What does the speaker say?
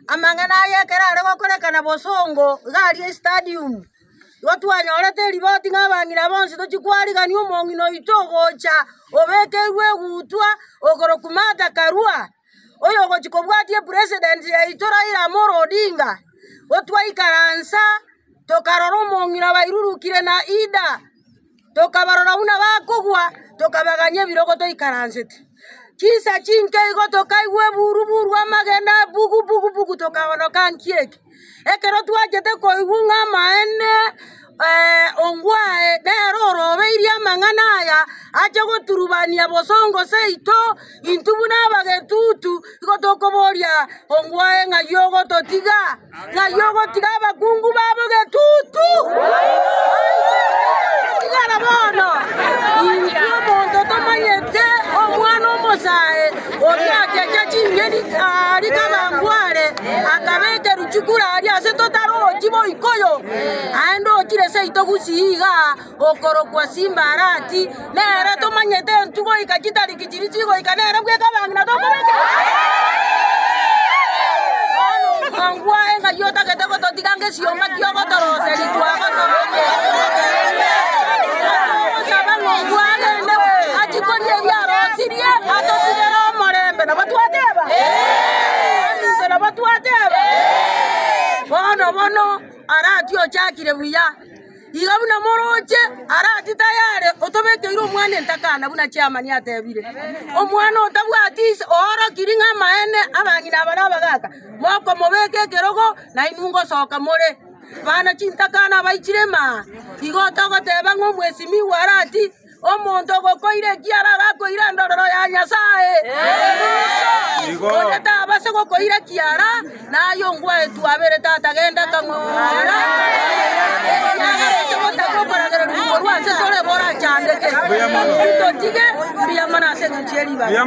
Amang'ana aya ekero are gokorekana bosongo iga aria estadium, igo twanyorete eriboti ng'a abang'ina bonsi tochia kwarigania omong'ina oito ogocha obekeirwe egutwa okorokwa Martha Karua, oyo ogochia kobwatia epresident yaito Raila Amolo Odinga, igo twaikaransa tokarora omong'ina bairurukire na Ida. Tokabarora buna bakogwa, tokabagania ebirogo toikaransete. Chinsa chinke igo tokaigwa eburu-buru amagena bugu-bugu-bugu tokabonoka nki eke. Ekero twachete koigwa ng'a amaene ongwae nere orobeirie amang'ana aya ache goturubania bosongo seito, intwe buna abagetutu igo tokoboria ongwae ng'ai ogototiga. Ng'ai ogotiga abakungu babo getutu? Tigara bono, intwe omonto tomanyete omwana omosae oria akecha ching'eni aria kabangware, akabeka eruchukuru aria ase totarochi boikoyo, aende ochire seito gusii igaa okorokwa Simba Arati, nere tomanyete intwe goika chitariki chiria chigoika nere bweka abang'ina tokobeka. Bono omwango aye ng'ai otagete gototiga ngesioma ki'ogotoroseria twagosorokia. Togosaba ng'a oyio agende achie koria ebi arosirie atotigere omorembe. Nabo twateba? Aminto nabo twateba? Bono bono Arati ochakire buya. Iga buna moroche, arati tayare otobekeire omwana entakana buna chiamani atebire. Omwana otabwati ise oorokiri ng'a amaene abang'ina aba nabagaaka, mokomobeka ekerogo, na inwe ngosoka more. Bana chintakana abaichire maa, igo togoteba ng'a omwesimigwa arati, Omonto ogokoira ekiara agakoira endorero ya Nyasae. Onde tabase gokoira ekiara, naye ongwae twabere tata genda kang'ora, ekiagera ase gotaka okoragererigwa korwa ase tore borachandeke. Totige, mbuya mono ase engencho ye ribaga.